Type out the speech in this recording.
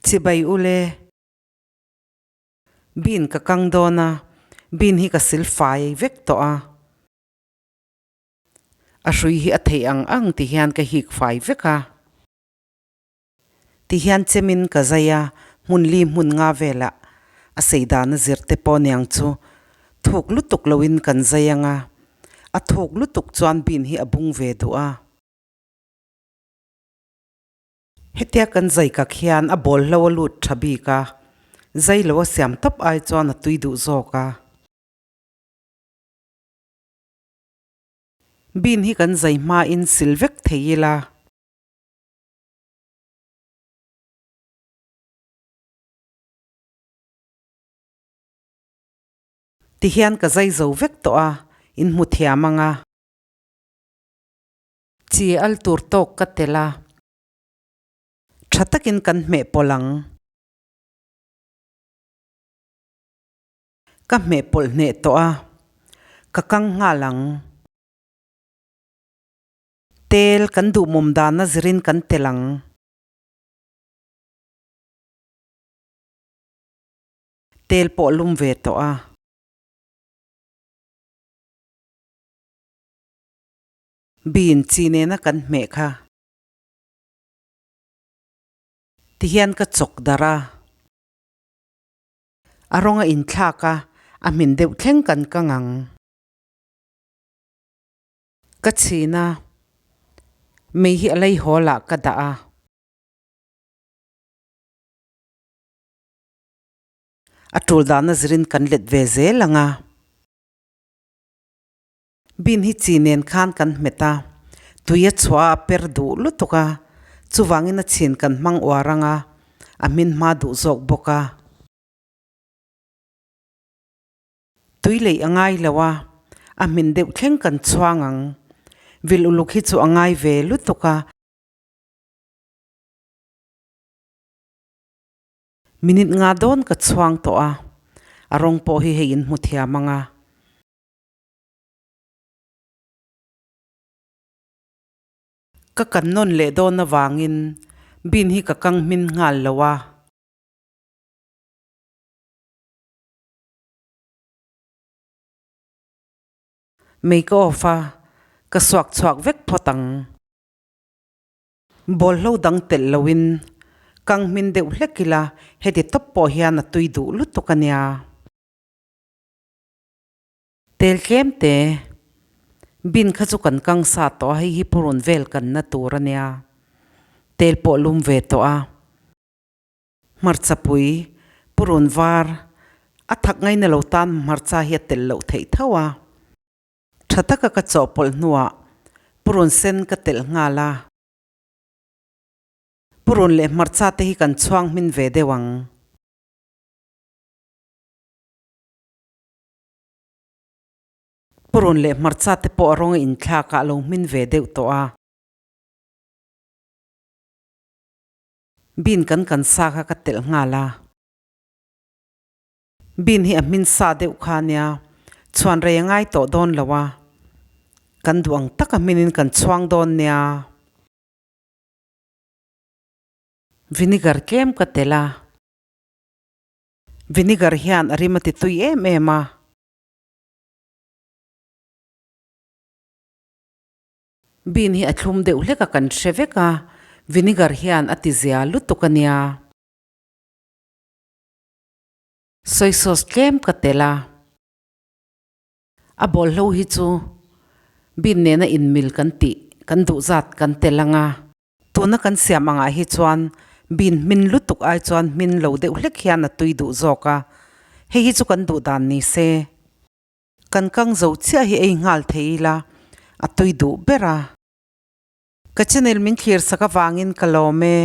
Chibai ule. Bean ka kang dawn a, bean hi ka sil fai vek tawh a. A hrui hi a theih ang ang ti hian ka hik fai vek a. Ti hian chemin ka zai a, hmun li hmun nga velah a sei dana zir te pawh niang chu thuk lutuk loin kan zai ang a, a thuk lutuk chuan bean hi a bung ve duh a. Hetia kan zai kak hian a bawl hlo a lut tha bik a, zai lo a siam tawp ai chuan a tui duh zawk a. Bean hi kan zai hmain sil vek thei ila. Tihian ka zai zo vek tawh a, in hmu thiam ang a. Chi al tur tawk ka tel a. Tha takin kan hmeh pawlh ang. Ka hmeh pawlh hneh tawh a, ka kang nghal ang. Tel kan duhmawm dana zirin kan tel ang. Tel pawh lum ve tawh a. Bean chi nena kan hmeh kha. Tihian ka chawk darh a. A rawng a inthlak a, a hmin deuh thleng kan kang ang. Ka chhin a, mei hi a lei hawl ah ka dah a. A tul dahna zirin kan let ve zel ang a. Bin hi chi nen khan kan hmet a, tui a chhuah a a per duh lutuk a, chuvangin a chhin kan hmang uar ang a, a hmin hma duh zawk bawk a. Tui leih a ngai lo a, a hmin deuh thleng kan chhuang ang. Vil uluk hi chu a ngai ve lutuk a. Minute nga dawn ka chhuang tawh a, a rawng pawh hi hei in hmu thiam ang a. Ka kan nawn leh dawn avangin bin hi ka kang hmin nghal lo a. Mei ka off a, ka suak chhuak vek phawt ang. Bawlhlo dang telh loin kang hmin deuh hlek ila heti tawp pawh hian a tui duh lutuk a nia. Tel tlem te, bin kha chu kan kang sa tawh a, hei hi purun vel kan na tur a nia. Tel pawh lum ve tawh a. Hmarcha pui, purun var, a thak ngaina lo tan hmarcha hi a tel loh theih tho a. Tha taka ka chawhpawlh hnuah purun sen ka telh nghal a. Purun leh hmarcha te hi kan chhuang hmin ve deuh ang. Purun leh hmarcha te pawh a rawng a inthlak ah a lo hmin ve deuh tawh a. Bean kan kan sa kha ka telh nghal a. Bean hi a hmin sa deuh kha a nia, chhuan rei a ngai tawh dawn lo a. Kan duh ang tak a hminin kan chhuang dawn nia. Vinegar tlem ka telh a. Vinegar hian a rim a ti tui em em a. Bean hi a thlum deuh hlek a kan hre vek a, vinegar hian a ti zia lutuk a nia. Soy sauce tlem ka telh a. A bawlhlo hi chu bean nena inmil kan tih kan duh zat kan telh ang a. Tuna kan siam angah hi chuan bean hmin lutuk ai chuan hmin lo deuh hlek hian a tui duh zawk a, hei hi chu kan duh dan ni se. Kan kang zo chiah hi ei nghal thei ila a tui duh ber a. Ka channel min thlir sak avangin ka lawm e.